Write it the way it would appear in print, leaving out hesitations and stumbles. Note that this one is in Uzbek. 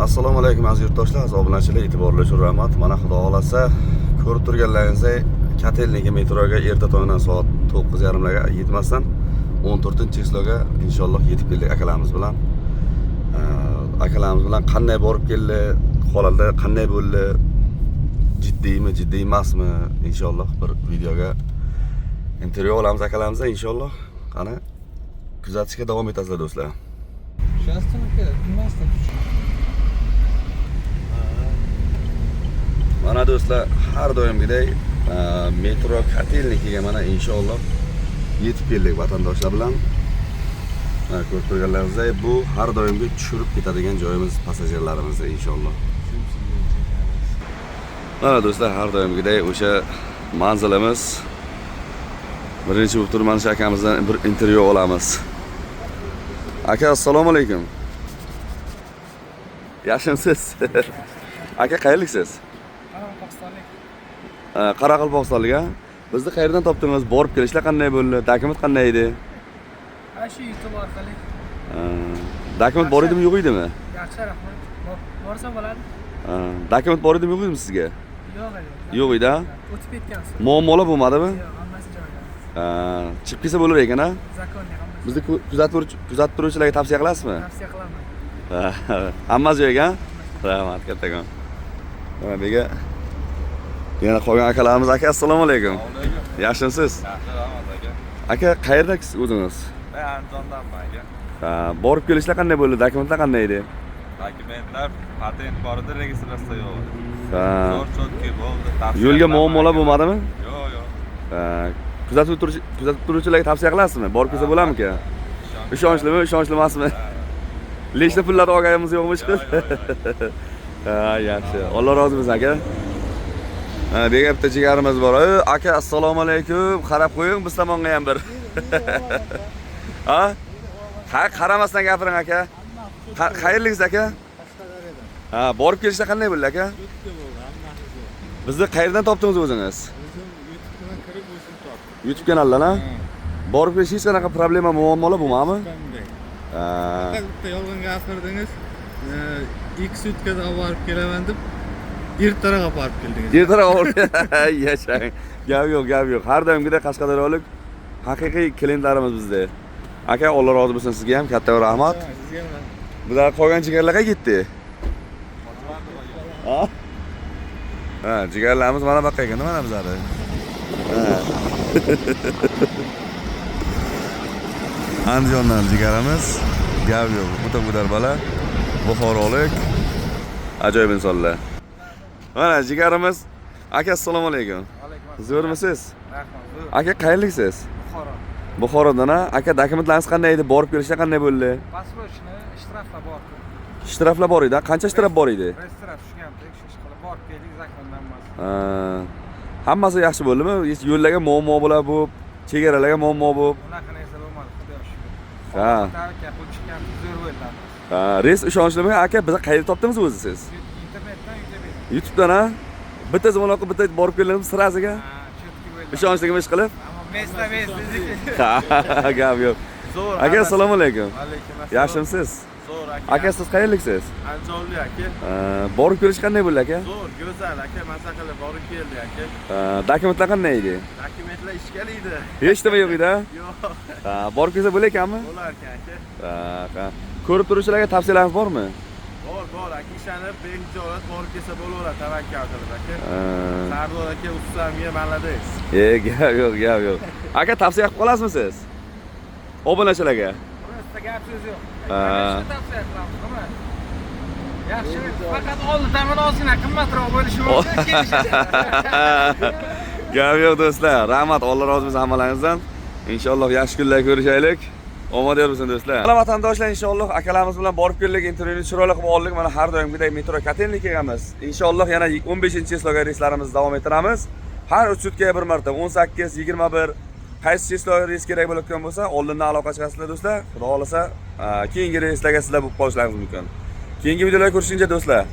Assalomu alaykum, aziz yurtdoshlar, aziz obunachilar, e'tiborli uchun rahmat. Mana, xudo xohlasa, ko'rib turganlaringizdek, Kotelniki metroga erta tongdan soat 9:30 larga yetmasdan 14 число ga inshaalloh yetib keldik akalarimiz bilan. Akalarimiz bilan qanday borib keldi, holatlar qanday bo'ldi, jiddiymi, jiddiy emasmi, inshaalloh bir videoga intervyu olamiz akalarimizdan inshaalloh. Qani, kuzatishga davom etasizlar, do'stlar. Сейчас bilmasdim. Mana, do'stlar, har doimgidek metro Kotelnikiga mana inshaalloh yetib keldik vatandoshlar bilan. Mana, ko'rib turganlaringizdek, bu har doimgi tushirib ketadigan joyimiz passajirlarimizni inshaalloh. Mana, do'stlar, har doimgidek o'sha manzilimiz. Birinchi bo'lib turib mana shu akamizdan bir intervyu olamiz. Aka, assalomu alaykum. Yaxshimisiz? Aka, qayerliksiz? Qoraqalpog'istonlik. Qoraqalpog'istonlik, a? Bizni qayerdan topdingiz? Borib kelishlar qanday bo'ldi? Dokument qanday edi? Ha, shu YouTube orqali. Dokument bor edimi, yo'q edimi? Yaxshi, rahmat. Borsam bo'ladi. Dokument bor edimi, yo'q edimi sizga? Yo'q edi. Yo'q edi, a? O'tib ketgansiz. Muammolar bo'lmadimi? Yo'q, hammasi joyida. Chiqib kelsa bo'lar ekan, a? Законный hammasi. Bizni kuzatib turuvchilarga tavsiya qilasizmi? Tavsiya qilaman. Hammasi joyiga? Rahmat kattakon. Mana bu yerga yana qolgan akalarimiz. Aka, assalomu alaykum. Yaxshimisiz? Yaxshi, rahmat, aka. Aka, qayerdasiz o'zingiz? Men Andijondanman, aka. Ha, borib kelishlar qanday bo'ldi? Dokumentlar qanday edi? Dokumentlar, patent bor edi, registratsiya yo'q edi. Ha. Zo'r, чётко bo'ldi. Tavsiya Yo'lga qilaman, muammolar aka. bo'lmadimi? Yo'q. Ha, kuzatib turuvchilarga tavsiya qilasizmi? Borib kelsa bo'larmikan? Ishonchlimi, ishonchli emasmi? Lechta pullarni olganimiz yo'qmi hech? Yo'q, yo'q. Ha, yaxshi. Alloh rozi bo'lsin, aka. Ha, bu yerga bitta jigarimiz bor. Ey, aka, assalomu alaykum. Qarab qo'ying biz tomonga ham bir. Ha? Ha, qaramasdan gapiring, aka. Qayerliksiz, aka? Qashqadaryodan. Ha, borib kelishda qanday bo'ldi, aka? Чётко bo'ldi, hammasi zo'r. Bizni qayerdan topdingiz o'zingiz? O'zim YouTube'dan kirib, o'zim topdim. YouTube kanaldan, ha? Borib kelish hech qanaqa problema, muammolar bo'lmadimi? Qanday? Ha. Faqat bitta yolg'on gapirdingiz. Ikki sutkada olib borib kelaman deb, ertaroq olib borib keldingiz. Ertaroq olib yashang. Gap yo'q, gap yo'q. Har doimgidek qashqadaryolik haqiqiy klientlarimiz bizda. Aka, Alloh rozi bo'lsin sizga ham, katta rahmat. Ha, sizga ham rahmat. Bizlar qolgan jigarlar qayerga ketdi? Ha? Ha, jigarlarimiz mana bu yoqqa ekan, mana bizlarni. Ha. Andijondan jigarimiz, gap yo'q. O'ta go'dar bola, buxorolik, ajoyib insonlar. Mana jigarimiz. Aka, assalomu alaykum. Alaykum. Zo'rmisiz? Rahmat, zo'r. Aka, qayerliksiz? Buxoro. Buxorodan, ha? Aka, dokumentlaringiz qanday edi? Borib kelishda qanday bo'ldi? Посрочный shtraflar bor. Shtraflar bor edi, ha? Qancha shtraf bor edi? Registratsiya tushgan, tekshirish qilib borib keldik, законный hammasi. Ha, hammasi yaxshi bo'ldimi? Hech yo'llarga muammo bo'lib, bo'lib, chegaralarga muammo bo'lib. Unaqa narsa bo'lmadi, xudoga shukur. Ha. Tavakkal qilib chiqqan, zo'r bo'ldi hammasi. Ha, reys ishonchlimi? Aka, biz qayerda topdingiz o'zi siz? Internetdan YouTube'dan. YouTube'dan, ha? Bitta звонок qilib, bitta borib keldim сразу ga. Ha, чётко bo'ldi. Ishonchlimi ish qilib? Ammo место место dedik. Ha, gap yo'q. Zo'r. Aka, assalomu alaykum. Alaykum assalom. Yaxshimisiz? Zo'r, aka. Aka, siz qayerliksiz? Andijonlik, aka. Ha, borib kelish qanday bo'ldi, aka? Zo'r, go'zal, aka, maza qilib borib keldik, aka. Ha, dokumentlar qanday edi? Dokumentlar ishkal edi. Hech nima yo'q edi, ha? Yo'q, Ha, borib kelsa bo'lar ekanmi? bo'lar ekan, aka. Ha, ha. Ko'rib turuvchilarga tavsiyalaringiz bormi? Bor, bor, aka, ishonib, behijolat borib kelsa bo'laveradi, tavakkal qilib, aka. Ha. Sardor aka, ustamga молодец. E, gap yo'q, gap yo'q. Aka, tavsiya qilib qolasizmi siz? Obunachilarga. Просто gap so'z yo'q. Ha. Конечно, tavsiya qilamiz, nima? Yaxshi, faqat oldin ozgina qimmatroq bo'lishi mumkin, kelishadi. Gap yo'q, do'stlar. Rahmat, Alloh rozi bo'lsin hammalaringizdan. Inshaalloh yaxshi kunlar ko'rishaylik. Omad yor bo'lsin, do'stlar. Mana, vatandoshlar, inshaalloh akalarimiz bilan borib keldik, intervyuni chiroyli qilib oldik. Mana, har doimgidek metro Kotelnik kelganmiz. Inshaalloh yana 15-число ga reyslarimizni davom ettiramiz. Har 3 sutkaga bir marta 18, 21 qaysi число reys kerak bo'layotgan bo'lsa, oldindan aloqa chiqasizlar, do'stlar. Xudo xohlasa, keyingi reyslarga sizlar bo'lib qolishlaringiz mumkin. Keyingi videolarda ko'rishguncha, do'stlar.